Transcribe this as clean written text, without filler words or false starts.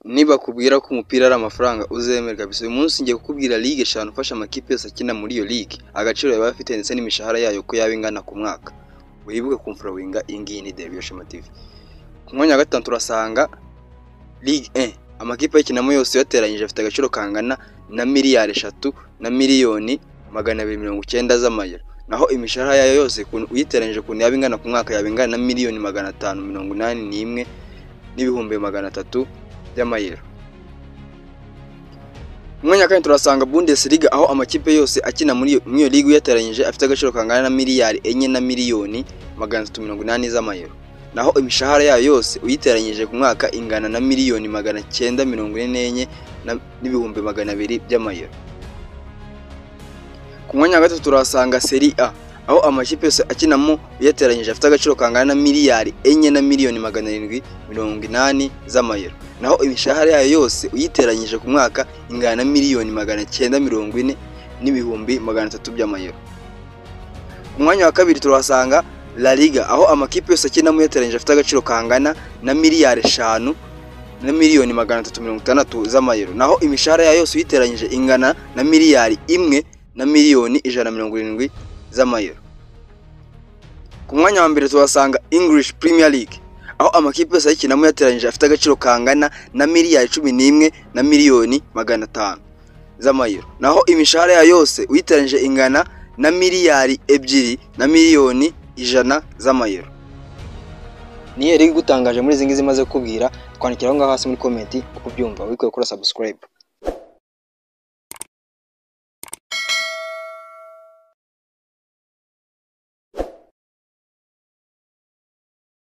Nibakubwira ko umupira ari amafaranga, uzemere kabisa. Uyu munsi ngiye kukubwira ligue eshanu ufasha amakipe yose akina muri iyo ligue, agaciro yaba afite ndetse n'imishahara yayo ko yaba ingana ku mwaka. Wibuke kumfollowinga, iyi ngiyi ni Deviyo Shema TV. Ku mwanya wa gatanu turasanga Ligue 1, amakipe ayikinamo yose uyateranyije afite agaciro kangana na miliyari 3 na miliyoni 290 z'amayero. Naho imishahara yayo yose uyiteranyije, ukuntu yaba ingana ku mwaka, yaba ingana na miliyoni 581,300 by'amayero. Ku mwanya wa kane turasanga Bundesliga, aho amakipe yose akina muri iyo ligue uyateranyije afite agaciro kangana na miliyari 4 na miliyoni 380 z'amayero. Naho imishahara yayo yose uyiteranyije ku mwaka ingana na miliyoni 944,200 by'amayero. Ku mwanya wa gatatu turahasanga Serie A, aho amakipe yose akinamo uyateranyije afite agaciro kangana na miliyari 4 na miliyoni 780 z'amayero. Naho imishahara yayo yose uyiteranyije ku mwaka ingana na miliyoni 940,300 by'amayero. Ku mwanya wa kabiri turahasanga La Liga, aho amakipe yose akinamo uyateranyije afite agaciro kangana na miliyari 5 na miliyoni 360 z'amayero. Naho imishahara yayo yose uyiteranyije ingana na miliyari 1 na miliyoni 170 z'amayero. Ku mwanya wa mbere tuhasanga English Premier League, aho amakipe yose ayikinamo yateranyije afite agaciro kangana na miliyari 11 na miliyoni 500 z'amayero. Naho imishahara yayo yose uyiteranyije ingana na miliyari 2 na miliyoni 100 z'amayero. Niyo yari igutangaje muri izi ngizi maze kukubwira? Twandikira aho ngaho hasi muri comment uko ubyumva. Wikwiye gukora subscribe.